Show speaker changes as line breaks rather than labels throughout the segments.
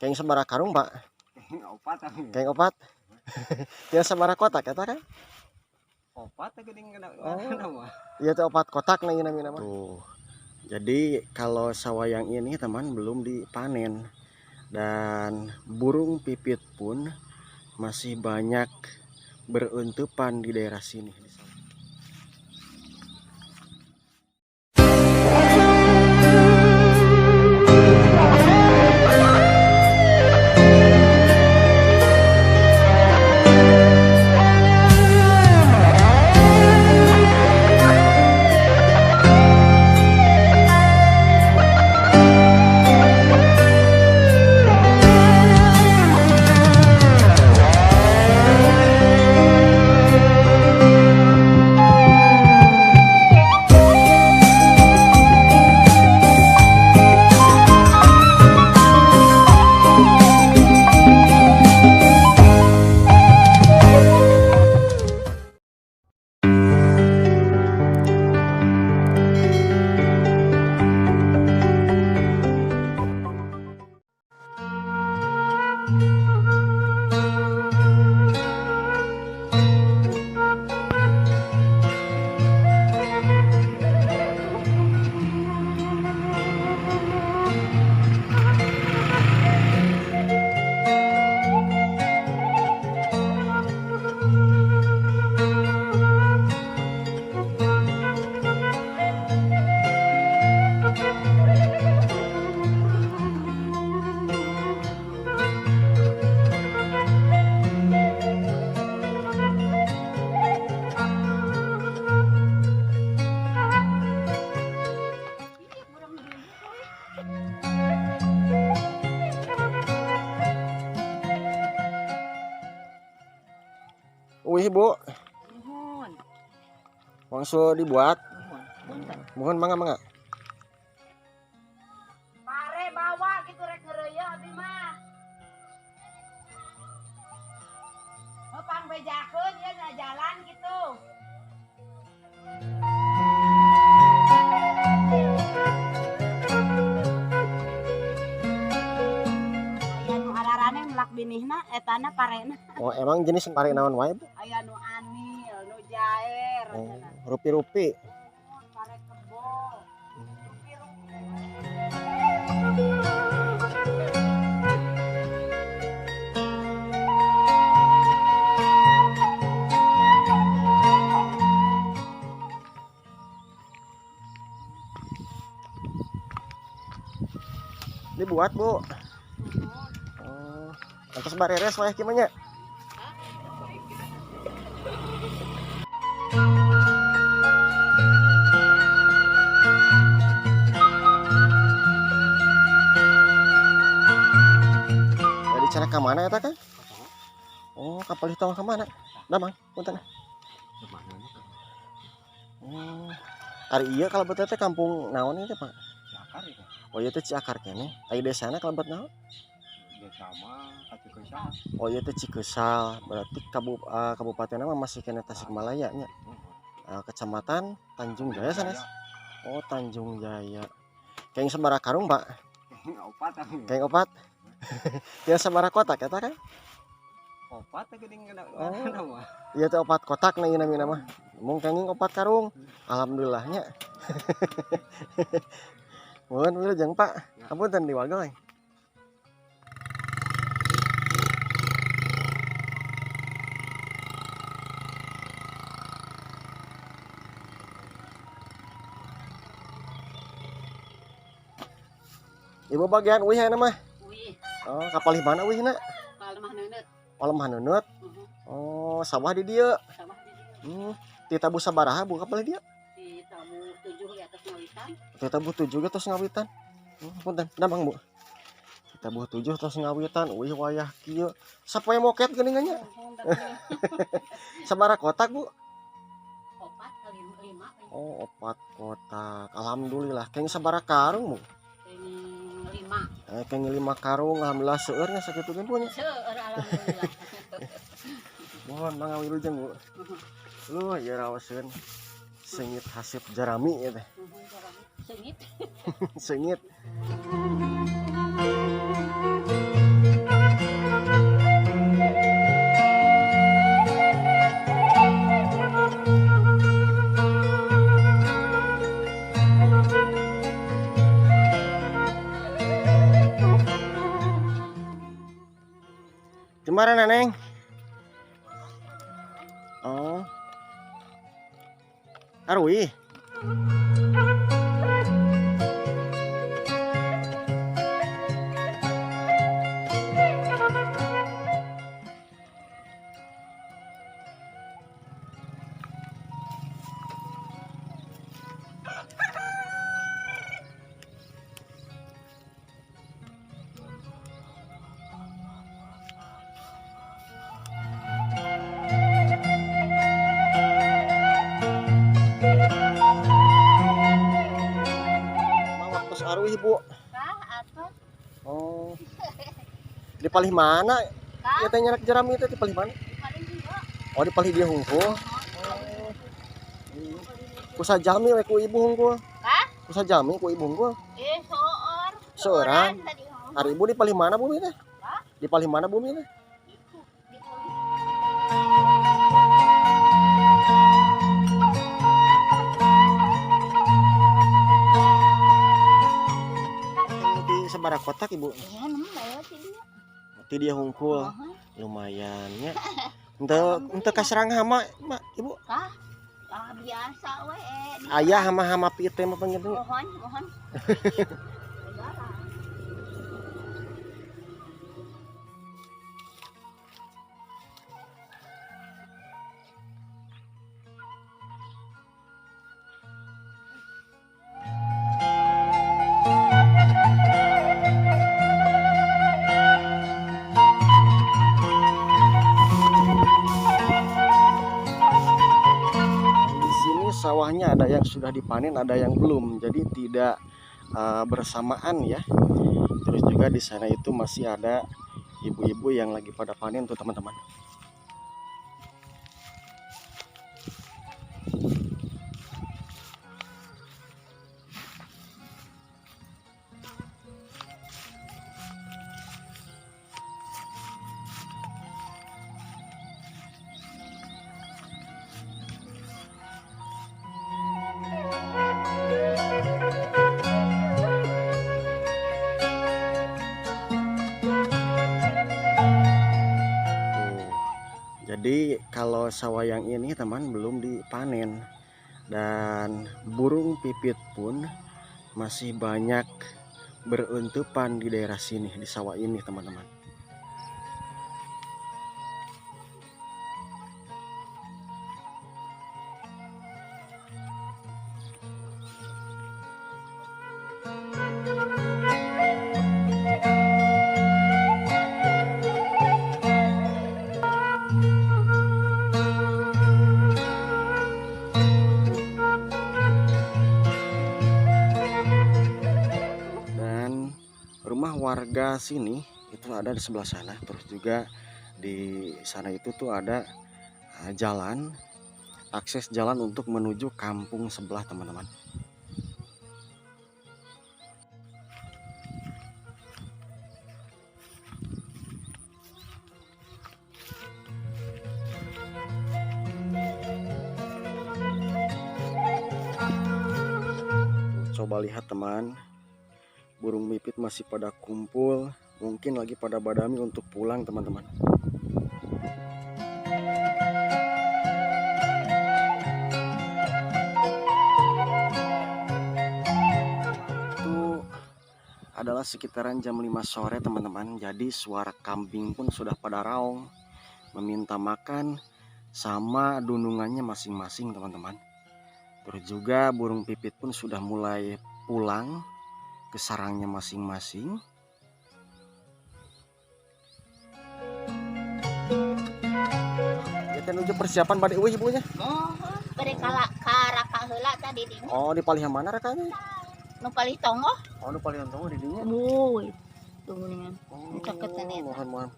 Keng sabaraha karung, Pak?
Opat.
Keng opat. Tina sabaraha kotak eta kan?
Opat geuning kena.
Oh. Iya tuh opat kotak nah ini nama. Tuh. Jadi kalau sawah yang ini teman belum dipanen dan burung pipit pun masih banyak beruntupan di daerah sini. Wih, Bu.
Nuhun.
Langsung dibuat.
Nuhun.
Mohon mangga mangga.
Pare bawa gitu rek ngeureuyeun abdi mah. Oh, pangbejakeun ieu na jalan gitu. Aya nu araraneh melak binihna etana parena.
Oh, emang jenis pare naon wae, Bu?
Aya nu anil, nu jaer,
Oh, rupi-rupi.
Pare kebo. Rupi-rupi.
Dibuat, Bu. Oh, atas bareres wayah kieu mah nya. Dari cara ka mana eta kan? Oh, kapal tong ka mana? Damang, punten. Oh, ari ieu kalebet teh kampung naon ieu teh, Pak?
Ciakar itu.
Oh, ieu teh Ciakar keneh. Ari desana kalebet naon?
Desa mah Cikeusal.
Oh, ieu teh Cikeusal. Berarti kabupatenna mah masih keneh Tasikmalaya nya. Kecamatan Tanjung Jaya sanes. Oh, Tanjung Jaya. Keng sabaraha karung, Pak?
Opat.
Keng opat. Tina sabaraha kotak eta kan?
Opat geuning kena.
Oh. Iya teh opat kotak nah ieu namina mah. Mung kenging opat karung. Alhamdulillahnya. Mohon wilujeng, Pak. Hapunten diwagel. Ibu bagian uih aya mah.
Uih.
Oh, kapalih mana uihna?
Ka Lemah Neuneut.
Oh, Lemah Neuneut. Oh, sawah di dieu.
Sawah di dieu.
Ti tabuh sabaraha Bu kapalih dieu?
Di tabuh 7 di atas ngawitan.
Ti tabuh 7 ge tos ngawitan. Punten, damang Bu. Ti tabuh 7 tos ngawitan, uih wayah kieu. Sapoe moket geuningan nya. Sabaraha kotak, Bu?
Opat kali 5.
Oh, opat kotak. Alhamdulillah. Keng sabaraha karung, Bu?
Keng 5.
Keng 5 karung, alhamdulillah seueur nya sakitu ge, Bu nya.
Seueur alhamdulillah.
Mohon mangga wilujeng, Bu. Lu ya raoseun seungit haseup jarami ieu teh.
Seungit.
Seungit. Kemana, Neng? Oh. Arwi. Mang waktu arwi, Ibu.
Kah atuh?
Oh. Di palih mana?
Kah?
Ya teh nyanak jerami itu di palih mana?
Di palih dieu.
Oh, di palih dieu hungkul. Oh. Ku sajami we ku ibu hungkul.
Kah?
Ku sajami ku ibu hungkul.
Soor.
Seorang?
Tadi, oh.
Hari ibu di palih mana bumi teh?
Hah?
Di palih mana bumi teh?
Itu, di palih.
Di sabaraha kotak, Ibu?
Iya, nembe ti dieu.
Ti dieu hungkul.
Mohon.
Lumayan nya. Henteu henteu kaserang hama, Ma, Ibu.
Kah? Ah, biasa we.
Aya hama-hama pieu teh mah panggilnya.
Mohon, mohon.
Di sini sawahnya ada yang sudah dipanen, ada yang belum. Jadi tidak bersamaan ya. Terus juga di sana itu masih ada ibu-ibu yang lagi pada panen tuh, teman-teman. Tuh. Jadi kalau sawah yang ini, teman, belum dipanen dan burung pipit pun masih banyak beruntupan di daerah sini, di sawah ini, teman-teman. Dan rumah warga sini itu ada di sebelah sana. Terus juga di sana itu tuh ada jalan, akses jalan untuk menuju kampung sebelah, teman-teman. Tuh, coba lihat, teman, burung pipit masih pada kumpul, mungkin lagi pada badami untuk pulang, teman-teman. Itu adalah sekitaran jam 5 sore, teman-teman. Jadi suara kambing pun sudah pada raung meminta makan sama dunungannya masing-masing, teman-teman. Terus juga burung pipit pun sudah mulai pulang ke sarangnya masing-masing. Ya, nuju persiapan bade euweuh ibunya.
Mohon, bade kala karaka heula tadi dinya.
Oh, di palih mana rakanya?
Nu palih tonggoh.
Oh, nu palih tonggoh di dinya.
Wuih. Tuh geuningan.
Oh,
Caketan eta.
mohon mohon.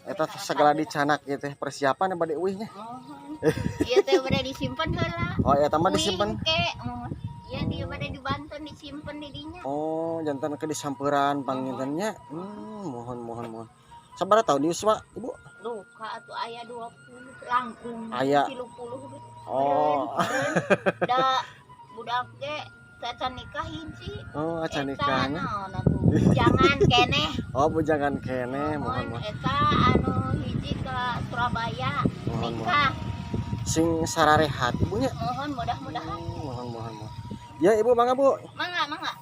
Eta segala dicanak ieu teh persiapan bade euweuh nya.
Mohon. Ieu teh bade disimpen heula.
Oh, eta mah disimpen.
Wih, engke. Mohon. Iya, dia bade dibantu disimpen di dinya.
Oh, jantan ke disamperan panginten nya. Mohon mohon mohon. Sabaraha tahun yuswa, Ibu?
Duka atuh aya 20 langkung.
Aya.
30.
Oh.
Da budak ge Teu acan nikah hiji.
Oh, acan
Eta
nikahnya.
Naon atuh? Jangan keneh.
Oh, bujangan keneh, mohon
Mohon
mohon.
eta anu hiji ke Surabaya
Mohon mohon.
Nikah.
Sing sararehat, Ibu, nya.
Mohon, mudah-mudahan.
Mohon mohon mohon. Ya, Ibu, mangga, Bu.
Mangga, mangga.